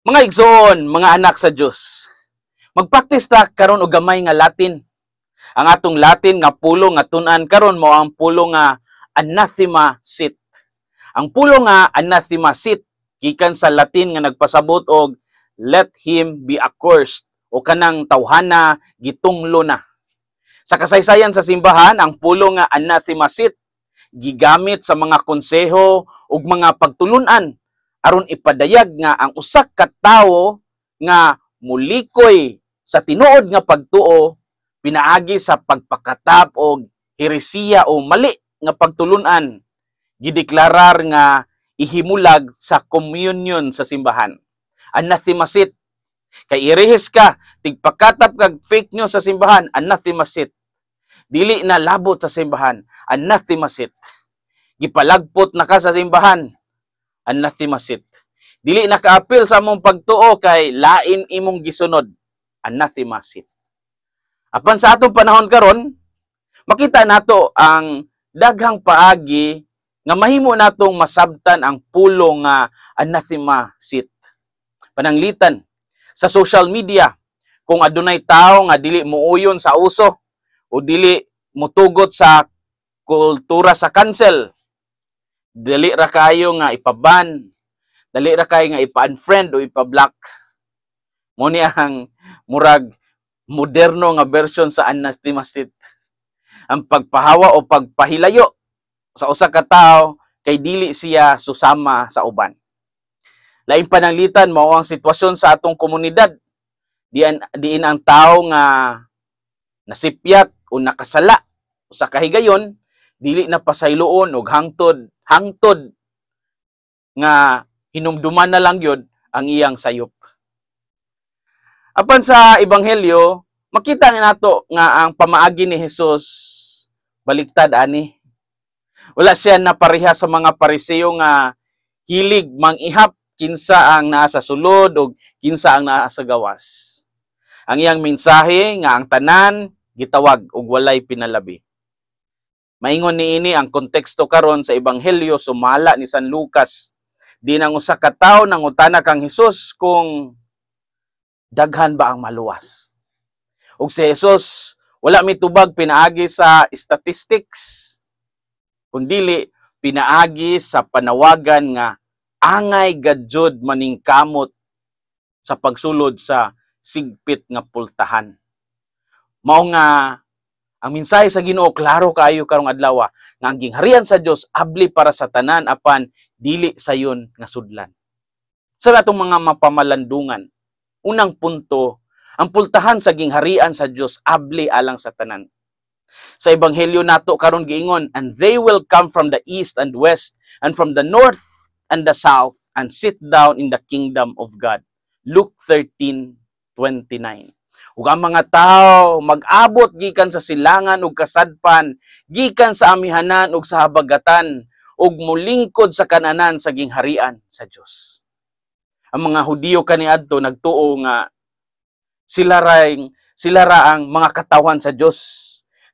Mga igsoon, mga anak sa Dios. Magpractice ta karon og gamay nga Latin. Ang atong Latin nga pulong nga tun-an karon mao ang pulong nga "anathema sit". Ang pulong nga "anathema sit" gikan sa Latin nga nagpasabot og "let him be accursed" o kanang tawhana gitunglo na. Sa kasaysayan sa simbahan, ang pulong nga "anathema sit" gigamit sa mga konseho ug mga pagtulunan aron ipadayag nga ang usa ka tawo nga mulikoy sa tinuod nga pagtuo pinaagi sa pagpakatap og heresiya o mali nga pagtulunan, gideklarar nga ihimulag sa communion sa simbahan. Anathema sit. Kay irehis ka, tigpakatap kag fake news sa simbahan, anathema sit. Dili na labot sa simbahan, anathema sit. Gipalagpot na ka sa simbahan, anathema sit. Dili na kaapil sa among pagtuo kay lain imong gisunod, anathema sit. Apan sa atong panahon karon, makita nato ang daghang paagi nga mahimo natong masabtan ang pulong nga "anathema sit". Pananglitan sa social media, kung adunay tawo nga dili muuyon sa uso o dili mutugot sa kultura sa cancel, dali ra kayo nga ipaban, dali ra kayo nga ipa-unfriend o ipa-block. Mao ni ang murag moderno nga version sa anathema sit. Ang pagpahawa o pagpahilayo sa usa ka tawo kay dili siya susama sa uban. Laing pananglitan, mao ang sitwasyon sa atong komunidad. Diin ang tawo nga nasipyat o nakasala sa kahigayon dili na pasayloon og hangtod hangtod nga hinumduman na lang gyud ang iyang sayop. Apan sa ebanghelyo, makita nga nato nga ang pamaagi ni Jesus baliktad ani. Wala siya napareha sa mga Pariseo nga hilig mangihap kinsa ang naa sa sulod o kinsa ang naa sa gawas. Ang iyang mensahe nga ang tanan gitawag og walay pinalabi. Maingon niini ang konteksto karon sa ebanghelyo sumala ni San Lucas. Diin ang usa ka tawo nangutana kang Hesus kung daghan ba ang maluwas. Ug si Jesus wala mitubag pinaagi sa statistics, kundili pinaagi sa panawagan nga angay gadyod maningkamot sa pagsulod sa sigpit nga pultahan. Mao nga ang mensahe sa Ginoo klaro kaayo karong adlaw nga ang gingharian sa Dios abli para sa tanan, apan dili sayon nga sudlan. Sa atong mga mapamalandungan, unang punto, ang pultahan sa gingharian sa Dios abli alang sa tanan. Sa ebanghelyo nato karon giingon, "And they will come from the east and west and from the north and the south and sit down in the kingdom of God." Luke 13:29. Ug ang mga tao mag-abot gikan sa silangan ug kasadpan, gikan sa amihanan ug sa habagatan, ug molingkod sa kananan sa gingharian sa Dios. Ang mga Hudiyo kaniadto nagtuo nga sila ra ang mga katawhan sa Dios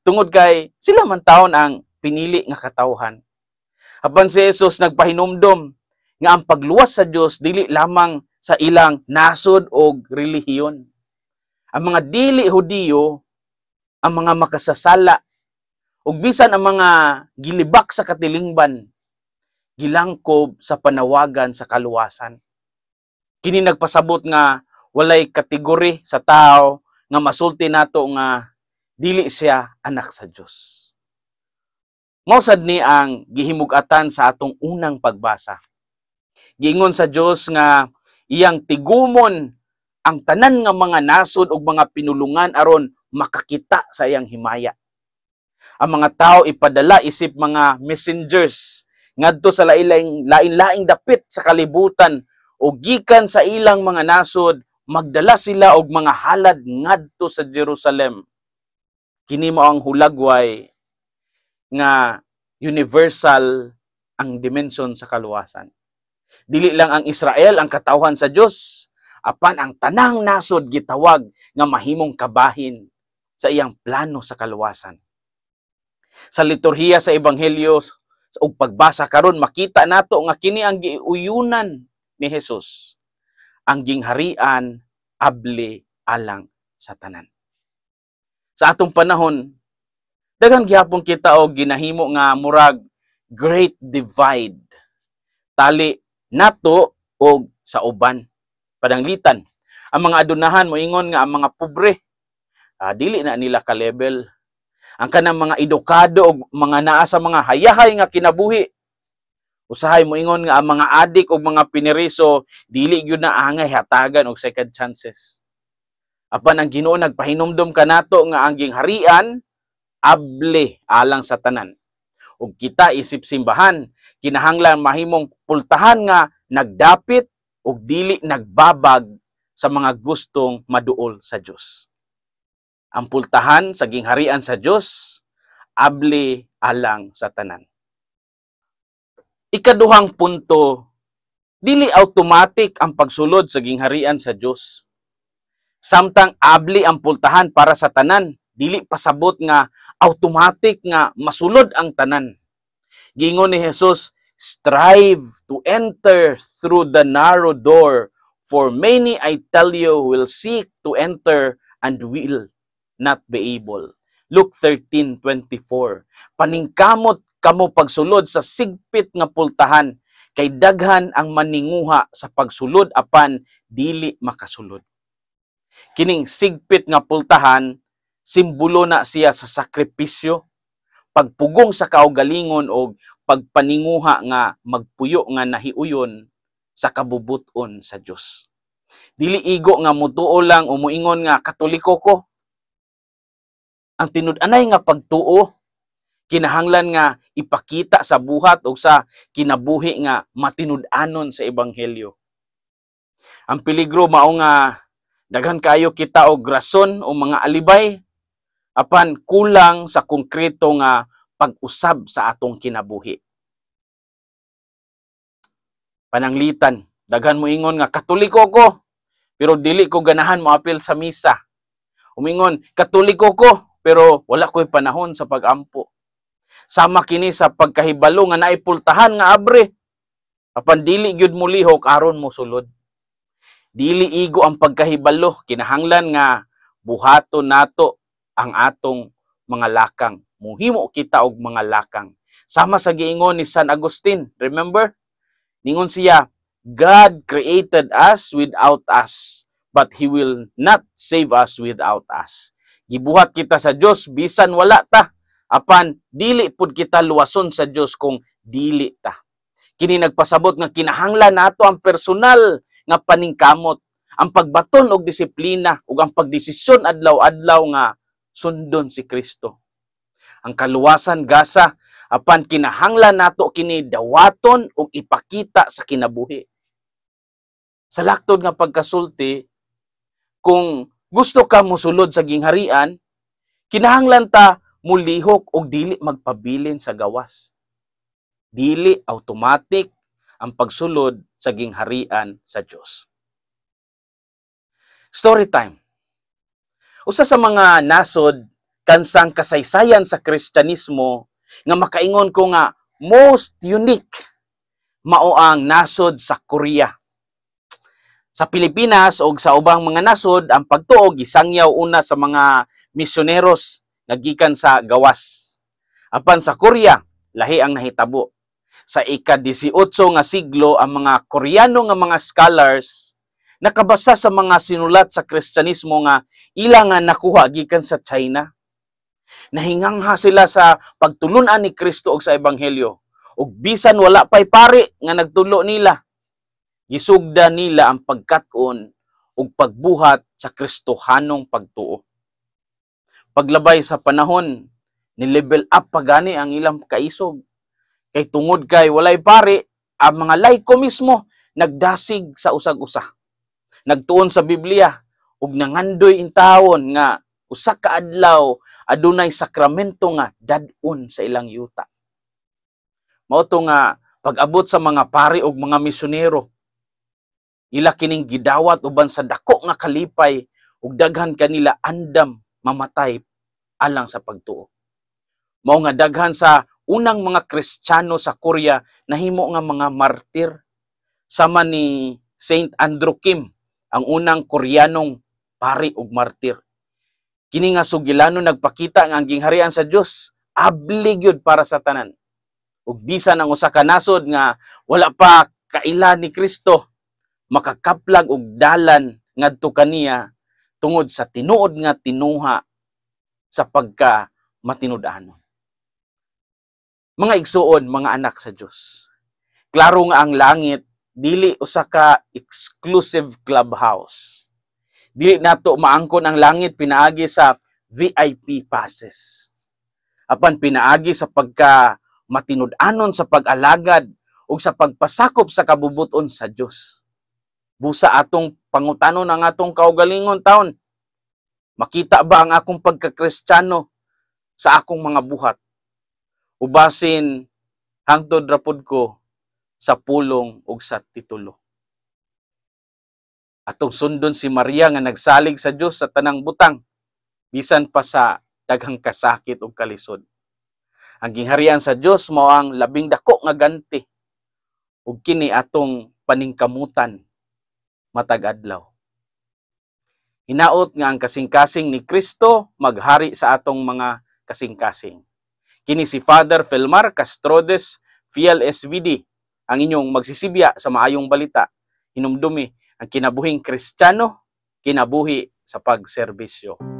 tungod kay sila man taon ang pinili nga katawhan. Apan si Jesus nagpahinumdom nga ang pagluwas sa Dios dili lamang sa ilang nasod o relihiyon. Ang mga dili Hudiyo, ang mga makasasala, ug bisan ang mga gilibak sa katilingban, gilangkob sa panawagan sa kaluwasan. Kini nagpasabot nga walay kategori sa tao nga masulti nato nga dili siya anak sa Dios. Mao sad ni ang gihimug-atan sa atong unang pagbasa. Giingon sa Dios nga iyang tigumon ang tanan nga mga nasod ug mga pinulungan aron makakita sa iyang himaya. Ang mga tao ipadala isip mga messengers ngadto sa lain-laing dapit sa kalibutan, o gikan sa ilang mga nasod magdala sila og mga halad ngadto sa Jerusalem. Kini mao ang hulagway nga universal ang dimensyon sa kaluwasan. Dili lang ang Israel ang katawhan sa Dios, apan ang tanang nasod gitawag nga mahimong kabahin sa iyang plano sa kaluwasan. Sa liturhiya sa ebanghelyo ug pagbasa karon, makita nato nga kini ang giuyunan ni Jesus. Ang gingharian abli alang sa tanan. Sa atong panahon, daghan gihapon kita og ginahimo nga murag great divide. Tali nato og sa uban. Pananglitan, ang mga adunahan moingon nga ang mga pobre dili na nila ka-level. Ang kanang mga edukado og mga naa sa mga hayahay nga kinabuhi, usahay moingon nga ang mga adik og mga piniriso dili gyud na angay hatagan og second chances. Apan ang Ginoo nagpahinumdom kanato nga ang gingharian abli alang sa tanan. Ug kita isip simbahan kinahanglan mahimong pultahan nga nagdapit ug dili nagbabag sa mga gustong maduol sa Dios. Ang pultahan sa gingharian sa Dios abli alang sa tanan. Ikaduhang punto, dili automatic ang pagsulod sa gingharian sa Dios. Samtang abli ang pultahan para sa tanan, dili pasabot nga automatic nga masulod ang tanan. Giingon ni Jesus, "Strive to enter through the narrow door, for many, I tell you, will seek to enter and will not be able." Luke 13:24. Paningkamot kamo pagsulod sa sigpit nga pultahan, kay daghan ang maninguha sa pagsulod apan dili makasulod. Kining sigpit nga pultahan, simbolo na siya sa sakripisyo, pagpugong sa kaugalingon o pagpaninguha nga magpuyo nga nahiuyon sa kabubuton sa Dios. Dili igo nga mutuo lang o muingon nga Katoliko ko. Ang tinud-anay nga pagtuo kinahanglan nga ipakita sa buhat o sa kinabuhi nga matinud-anon sa ebanghelyo. Ang peligro mao nga daghan kayo kita og rason o mga alibay apan kulang sa konkreto nga pag-usab sa atong kinabuhi. Pananglitan, daghan mo ingon nga Katoliko ko pero dili ko ganahan moapil sa misa. Umingon, Katoliko ko pero wala ko'y panahon sa pagampo. Sama kini sa pagkahibalo nga naipultahan nga abre apan dili gyud mo lihok aron mo sulod. Dili igo ang pagkahibalo, kinahanglan nga buhaton nato ang atong mga lakang. Muhimo kita og mga lakang. Sama sa giingon ni San Agustin, remember? Ningon siya, "God created us without us, but He will not save us without us." Gibuhat kita sa Dios bisan wala ta, apan dili pud kita luwason sa Dios kung dili ta. Kini nagpasabot nga kinahanglan nato ang personal nga paningkamot, ang pagbaton og disiplina ug ang pagdesisyon adlaw-adlaw nga sundon si Kristo. Ang kaluwasan gasa, apan kinahanglan nato kini dawaton ug ipakita sa kinabuhi. Sa laktod nga pagkasulti, kung gusto ka mosulod sa gingharian, kinahanglan ta mulihok og dili magpabilin sa gawas. Dili automatic ang pagsulod sa gingharian sa Dios. Story time. Usa sa mga nasod kansang kasaysayan sa Kristyanismo nga makaingon ko nga most unique mao ang nasod sa Korea. Sa Pilipinas o sa ubang mga nasod, ang pagtuo gisangyaw una sa mga misyoneros nga gikan sa gawas. Apan sa Korea, lahi ang nahitabo. Sa ika-18 nga siglo, ang mga Koreano nga mga scholars nakabasa sa mga sinulat sa Kristyanismo nga ila nga nakuha gikan sa China. Nahingangha sila sa pagtulunan ni Kristo og sa ebanghelyo. Ug bisan wala pay pari nga nagtulo nila, gisugda nila ang pagkat-on ug pagbuhat sa Kristohanong pagtuo. Paglabay sa panahon, ni level up pa gani ang ilang kaisog. Kay tungod kay walay pari, ang mga laiko mismo nagdasig sa usag-usa. Nagtuon sa Biblia ug nangandoy intawon nga usa ka adlaw adunay sakramento nga dad-on sa ilang yuta. Mao to nga pag-abot sa mga pari ug mga misyonero, ila kining gidawat uban sa dako nga kalipay ug daghan kanila andam mamatay alang sa pagtuo. Mao nga daghan sa unang mga Kristiyano sa Korea nahimo nga mga martir, sama ni Saint Andrew Kim. Ang unang Koreanong pari ug martir. Kini nga sugilano nagpakita nga ang gingharian sa Dios abli gyud para sa tanan. Ug bisan ang usa ka nasod nga wala pa kaila ni Kristo, makakaplag og dalan ngadto kaniya tungod sa tinuod nga tinuha sa pagka matinud-anon. Mga igsuon, mga anak sa Dios. Klaro nga ang langit dili usa ka exclusive clubhouse. Dili nato maangkon ang langit pinaagi sa VIP passes. Apan pinaagi sa pagka matinud-anon sa pag-alagad ug sa pagpasakop sa kabubuton sa Dios. Busa atong pangutanon ang atong kaugalingon taon. Makita ba ang akong pagkakristyano sa akong mga buhat? Ubasin hangtod ra pud ko sa pulong ug sa titulo? Atong sundon si Maria nga nagsalig sa Dios sa tanang butang, bisan pa sa daghang kasakit ug kalisod. Ang gingharian sa Dios mao ang labing dako nga ganti ug kini atong paningkamutan matag adlaw. Hinaot nga ang kasing-kasing ni Kristo maghari sa atong mga kasing-kasing. Kini si Father Felmar Castrodes, Fiel SVD, ang inyong magsisibya sa maayong balita. Hinumdumi ang kinabuhing Kristiyano, kinabuhi sa pagserbisyo.